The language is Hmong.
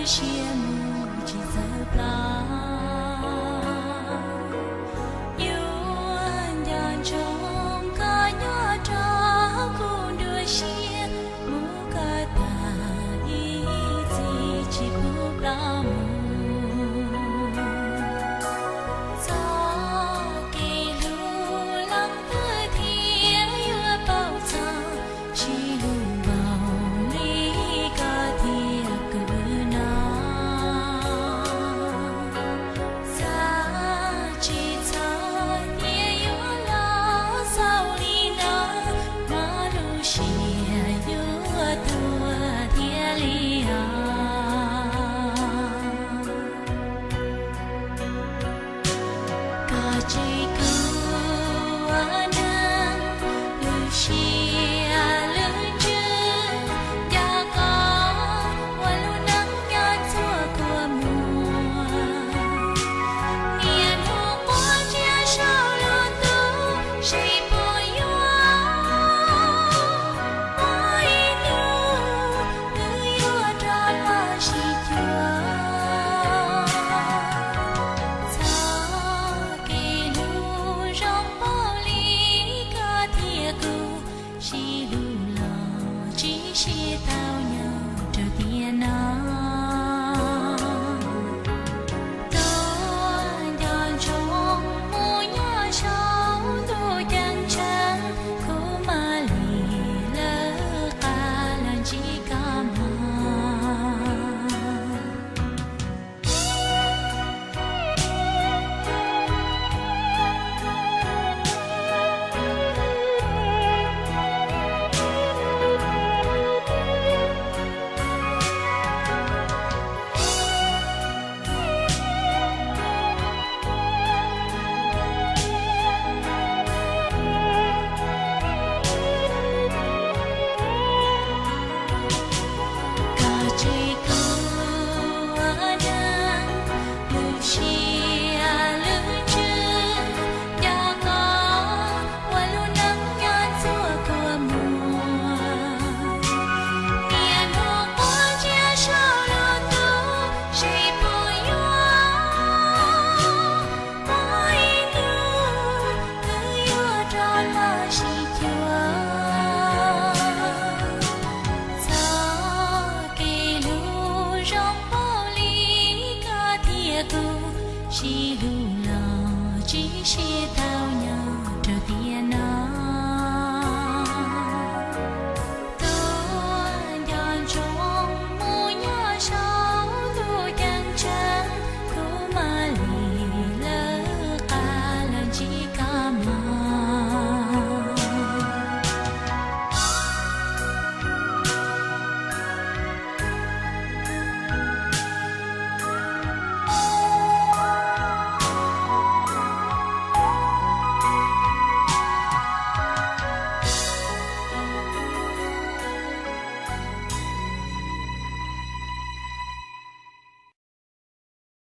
Siab mus tsis txawv plaub, yuav nco ntsoov koj nyob rau kuv nruab siab, mus koj tag ib txhis tsis pub plaub mus. Txoj kev hlub leej twg thiaj yuav paub txog, tsis hlub npaum li koj thiab kuv no. Xav tsis txog tias yuav los xaus li no, mas lub siab yuav tuag thiaj li os. Koj tsis kuv ua neeg, lub siab lub ntsws nco koj ua lub neej nyob txhua kua muag. Niaj hnub quaj ntsia saum lub ntuj, seb puas yuav muaj ib hnub twb yuav rov los sib cuag. Txoj kev hlub zoo npaum li koj thiab kuv, sib hlub los tsis sib tau nyob rau tiam no.